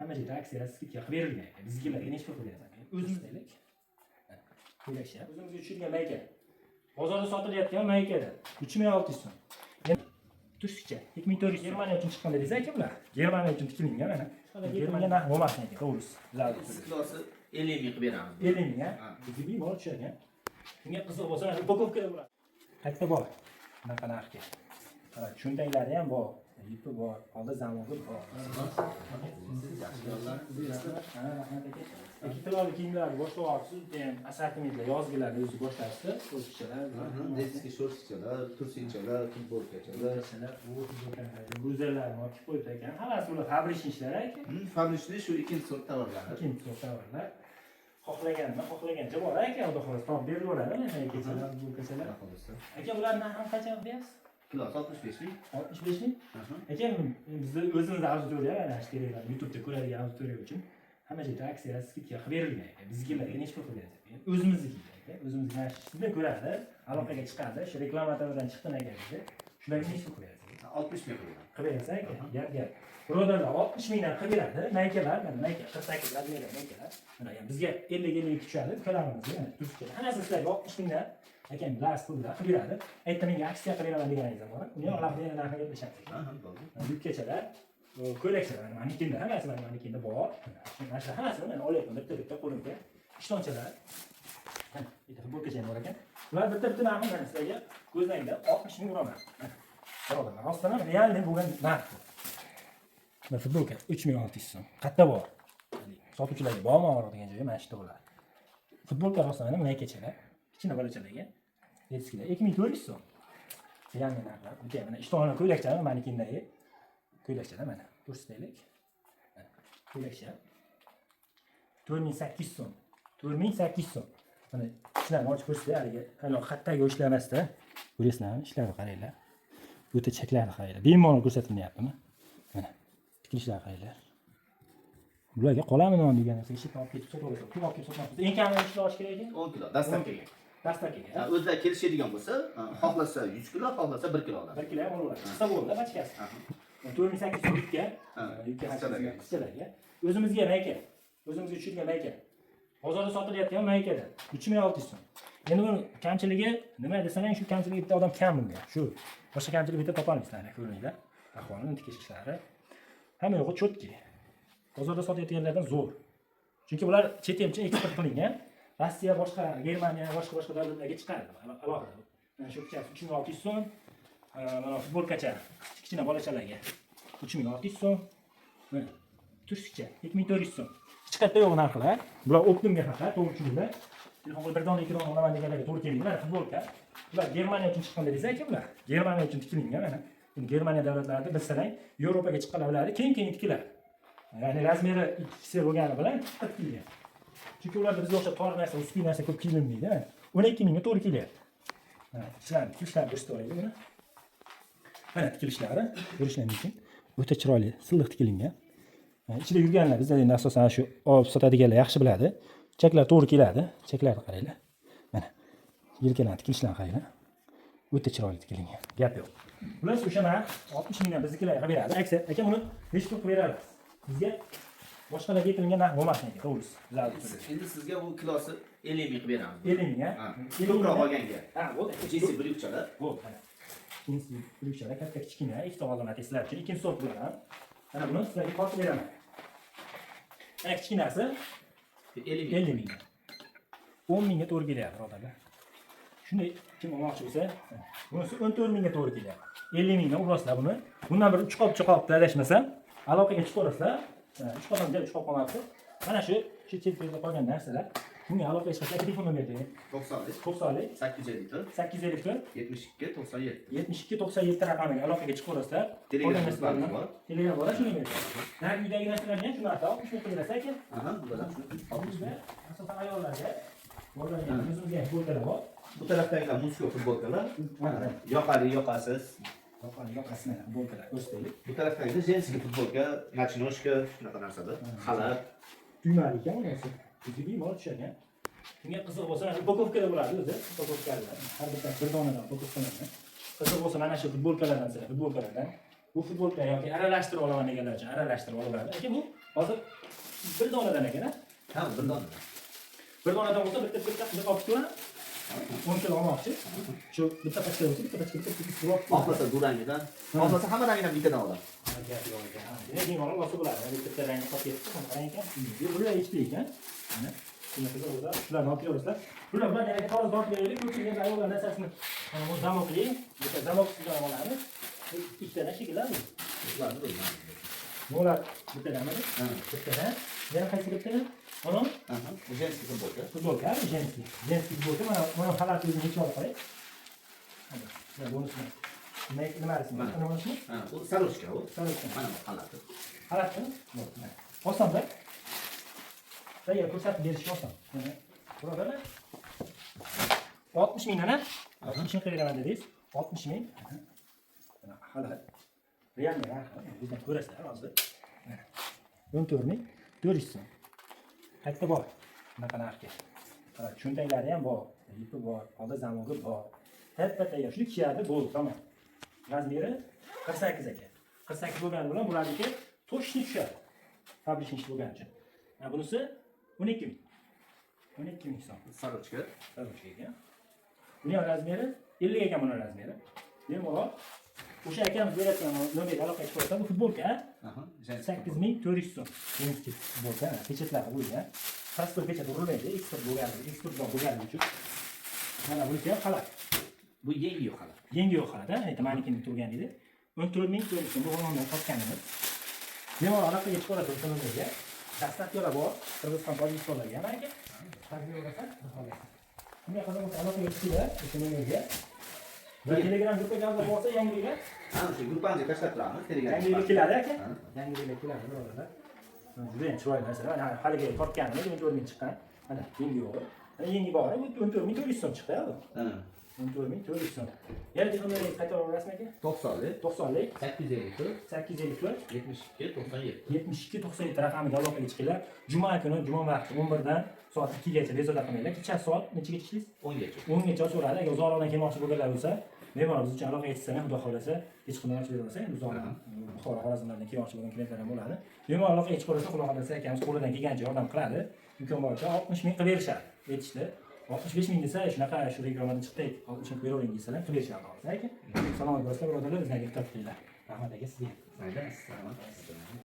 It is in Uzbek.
Hamma joyda aksiya, скидка qilib berilgan ekan. Biznikilarga nechi pul qilib berasan? O'zimiz deylik. Ko'ylakcha. O'zimizga tushirgan mayka. Bozorda sotilayotgan maykada 3600 so'm. Tursikcha 2400. Germaniya uchun chiqqan dedingiz, aka, bular. Germaniya uchun tikilingan mana. Germaniya narxi bo'lmasin aka, to'g'risi. Bizlar Kilosi 50 ming qilib beramiz. 50 ming, ha? Ha. Bizga bemalol tushar ekan. Bunga qiziq bo'lsa, mana упаковка da bo'ladi. Qayerda bor? Bunaqa narxga. Qara, cho'ntaklari ham bor. Yipi bor, oldi замок i bor. Ha, rahmat, aka. 2 kiloli kiyimlarni boshlayapsiz, ham assortimentlar, yozgilarni o'zi boshlayapsiz, qo'shiqchalar. Детский шортикchalar, trusikchalar, futbolkachalar. Bluzerlarni olib qo'yibdi ekan. Hammasi ular фабричный ishlar, aka. Фабричный, shu ikkinchi sort tovarlar. Ikkinchi sort tovarlar. Xohlaganini xohlagancha bor, aka, xudo xohlasa topib berilaveradi mana akachalar, futbolkachalar. Xohlasa. Aka, bular narxini qancha deyapsiz? Kilosi 65 ming. 65 ming? Aka, bizni o'zimizni auditoriya, mana shu Telegram, YouTube'da ko'radigan auditoriya uchun hamma joyda aksiya, скидка qilib berilgan aka. Biznikilarga nechi pul qilib berasiz? O'zimiznikiga, aka. O'zimiz mana shu ko'radi, aloqaga chiqadi, shu reklamatordan chiqdi aka bizga. Shularga nechi pul qilib berasiz? 60 ming qilib beraman. Qilib berasiz, aka. Gap gap. Birodarlar, 60 mingdan qilib beradi. Maykalar, mana mayka, 48 размер da maykalar. Mana yani bizga 50 52 tushadi, ukalarimiz mana turkcha. Hammasi sizlarga 60 mingdan akam last pulda qilib beradi. Aytdi, menga aksiya qilib beraman deganingiz ham bor. Uni ham alohida yana narxiga gaplashamiz. Aha, bo'ldi. Yubkachalar, ko'ylakchalar mana manekenda, hammasi mana manekenda bor. Mana shular hammasini mana olyapman bitta bitta qo'limga. Ishtonchalar. Mana bitta futbolkacha ham bor ekan. Bular bitta bitta narxi mana sizlarga ko'zlangda 60 ming uraman. Mana, birodarlar, rostdan ham реальный bo'lgan narx bu. Mana futbolka 3600 so'm. Qayerda bor? Sotuvchilarga bormi og'riq degan joyi mana shu yerda bo'ladi. Futbolka rostdan mana maykachalar, kichkina bolachalarga. Детский lar 2400 so'm. Реальный narxlar. Bitta mana ishtonni ko'ylakchalar manekendagi ko'ylakchalar mana ko'rsataylik. Mana ko'ylakcha 4800 so'm. 4800 so'm. Mana shularni ochib ko'rsatay haligi. Hali xattagi ishlamasda. Ko'rasizlarmi? Ishlari qaranglar. O'ta chaklari qaranglar. Bemalol ko'rsatilyaptimi? Mana tikilishlari qaranglar. Bularga qoladimi non degan narsa eshikdan olib ketib sotib olsa, pul olib kelib sotmoqchi. Eng kami necha kilo olish kerak ekan? 10 kilo доставка ga. Доставка ga. Ha, o'zlari kelishadigan bo'lsa, xohlasa 100 kilo, xohlasa 1 kilo oladi. 1 kilo ham olaveradi. Chiqsa bo'ldi, пачка si. Aha. 4800 so'm yukka. Ha, Yukka qizchalarga. Qizchalarga. O'zimizga mayka. O'zimizga tushirgan mayka. Bozorda sotilayotgan maykada 3600 so'm. Endi buni kamchiligi nima desang, shu kamchiligi bitta odam kam bunga. Shu. Boshqa kamchilik bitta topolmaysizlar, ko'ringlar. Ahvolini tikish ishlari. Hamma yo'g'i чётко. Bozorda sotayotganlardan zo'r. Chunki bular chet elcha eksport qilingan. Rossiya, boshqa Germaniya, boshqa boshqa davlatlarga chiqadi alohida. Mana shu pichasi 3600 so'm. Mana futbolkacha kichkina bolachalarga 3600 so'm. Mana tursikcha 2400 so'm. Hech qayerda yo'q narxlar. Bular оптом ga faqat, to'g'ri tushundinglar. Telefon qilib bir dona, ikki dona olaman deganlarga to'g'ri kelmaydi. Mana futbolka. Bular Germaniya uchun chiqqan dedingiz, aka, bular. Germaniya uchun tikilingan mana. Endi Germaniya davlatlarida bilsalang, Yevropaga chiqqanlar biladi, keng keng tikiladi. Ya'ni размер i 2XL bo'lgani bilan qisqa tikilgan. Chunki ularda bizga o'xshab tor narsa, узкий narsa ko'p kiyilmaydi. 12 mingga to'g'ri kelyapti. Mana ishlarni, tikilishlarini ko'rsatib olaylik buni. Mana tikilishlari ko'rishlar mumkin. O'ta chiroyli, silliq tikilingan. Mana ichida yurganlar bizda endi asosan shu olib sotadiganlar yaxshi biladi. Chaklar to'g'ri keladi. Chaklarni qaranglar. Mana yelkalarni tikilishlarini qaranglar. O'ta chiroyli tikilingan. Gap yo'q. Bular o'sha narx 60 mingdan biznikilarga qilib beradi. Aksiya, aka, buni nechi pul qilib beramiz? Bizga boshqalarga aytilgan narx bo'lmasin aka, to'g'risi. Bizlar Endi sizga bu kilosi 50 ming qilib beramiz. 50 ming, ha? Ha. 50 Ko'proq ming. olganga. Ha, bo'ldi. Jinsi брюк chalar. Bo'ldi, mana. Jinsi брюк chalar katta, kichkina, ikkita olaman sizlar uchun. Ikkinchi sort bular ham. Mana buni sizlarga tortib beraman. Mana kichkinasi 50 ming. 50 ming. 10 mingga to'g'ri kelyapti, birodarlar. Shunday kim olmoqchi bo'lsa, bunisi 14 mingga to'g'ri kelyapti. 50 mingdan urasizlar buni. Bundan bir 3 qopcha qolibdi, adashmasam. Aloqaga chiqaverasizlar. 3 qop ham, 3 qop qolmabdi. Mana shu chetda qolgan narsalar. Bunga aloqaga chiqasizlar. Telefon nomeri bering. 90 90 854 854 72 97. 72 97 raqamiga aloqaga chiqaverasizlar. Telegram Qolgan narsalarni- bor. Telegram bor, shuni berasiz. Narigi uydagi narsalarni ham shu narsa 60 ming qilib berasiz, aka. Aha, bular ham shu 60 Bizda ming. asosan ayollarga, bolalarga ham, o'zimizga ham futbolkalar bor. Bu tarafdagilar мужской futbolkalar. Mana Yoqali, yoqasiz. yoqali, yoqasi, mana futbolkalar ko'rsataylik. Bu tarafdagi женский futbolka, ночнушка, shunaqa narsalar. Xalat. Tuymali ekan bunisi. Bizga bemalol tushar ekan. Bunga qiziq bo'lsa, mana упаковка da bo'ladi o'zi. Упаковка lar. Har bittasi bir donadan упаковка lanadi. Qiziq bo'lsa, mana shu futbolkalardan sizlar, futbolkalardan. Bu futbolka yoki aralashtirib olaman deganlar uchun aralashtirib olaveradi. Aka, bu hozir Bir donadan ekan, a? Ha, bir dona. Bir donadan bo'lsa bitta bitta qilib olib ketaman. 10 kilo olmoqchi. Shu bitta pachka bo'lsa, bitta pachka bitta bitta olib Xohlasa bu rangidan, xohlasa hamma rangidan bittadan oladi. Gap yo'q ekan. Demak, bemalol olsa bo'ladi. Mana bitta rangi qolib ketdi. Mana qarang ekan. Bular HP ekan. Mana shunaqa bo'lsa, shularni olib kelaverasizlar. Bular bilan yana toza tortib beraylik. Ko'pchilik ayollar narsasini mana bu zamokli, bitta zamok ustidan olamiz. Bu ikkitadan shekilli. Ularni bilmadim. Bular bittadanmi? Ha. Bittadan. Yana qaysi bittadan? Mana Aha, bu женский futbolka. Futbolka, женский. Женский futbolka. Mana xalat o'zini yechib olib qarang. Mana, mana bunisini. Nima ismi? Mana. Mana bunisini. Ha, bu сорочка u. Сорочка. Mana bu xalati. Xalatmi? Mana. Osonda. Sizlarga ko'rsatib berish oson. Mana. Birodarlar. 60 mingdan, a? 60 ming qilib beraman dedingiz. 60 ming. Mana xalat. Реальный narxi. Bizdan ko'rasizlar hozir. Mana. 14 ming 400 so'm. Qayerda bor bunaqa narxga? Mana cho'ntaklari ham bor, ipi bor, oldi zamogi bor. Teppa tayyor. Shuni kiyadi, bo'ldi, tamom. Размер i 48 ekan. 48 bo'lgani bilan bularniki точно tushadi. Фабричный ish bo'lgani uchun. Mana bunisi 12 ming. 12 ming so'm. Сорочка. Сорочка ekan. Buni ham размер i 50 ekan buni размер i. Bemalol o'sha akamiz berayotgan nomerga aloqa chiqib olsa, bu futbolka, a? Aha, женский. 8400 so'm. Женский futbolka, pechatlar qo'ygan. Простой pechat urilmaydi, eksport bo'lgani, eksportdan bo'lgani uchun. Mana bunisi ham xalat. Bu yengi yo'q xalat. Yengi yo'q xalat, a? Ayta manikini turgan edi. 14 400 so'm bu xonadondan topganimiz. Bemalol aloqaga chiqib olasiz o'sha nomerga. Доставка lar bor, Qirg'iziston, Tojikistonlarga ham aka. Taklif olasan, xudo xohlasa. Bunday qilib bo'lsa aloqaga chiqinglar o'sha nomerga. Va Telegram gruppamizda bo'lsa yangiliklar, Ha, o'sha gruppamizga tashlab turamiz, Telegram. yangilik keladi aka. Ha. Yangiliklar keladi, birodarlar. Mana juda ham chiroyli narsalar. Mana haligi tortganimiz 14 ming chiqqan. Mana yengi yo'g'i. Mana yengi bori bu 14 400 so'm chiqdi bu. Ha. 14 400 so'm. Yana telefon nomeringizni qaytarib olasizmi aka? 90lik 90lik 854 854 72 97. 72 97 raqamiga aloqaga chiqinglar. Juma kuni, juma vaqti 11 dan soat 2 gacha bezovta qilmanglar. Kecha soat nechaga ishlaysiz? 10 gacha. 10 gacha ochaveradi. Agar uzoqroqdan kelmoqchi bo'lganlar bo'lsa, bemalol biz uchun aloqaga chiqsalar, xudo xohlasa, hech qanday ochib beraversa, endi uzoqroq Buxoro, Xorazmlardan kelmoqchi bo'lgan klientlar ham bo'ladi. Bemalol aloqaga chiqib olsa, xudo xohlasa akamiz qo'lidan kelgancha yordam qiladi. Imkon boricha 60 ming qilib berishadi. Aytishdi. 65 ming desa, shunaqa shu regiondan chiqdik, 60 ming qilib beravering desalar, qilib berishadi hozir aka. Salomat bo'lasizlar, birodarlar, bizlarga ehtiyot qilinglar. Rahmat aka sizga. Mayda, assalomu alaykum.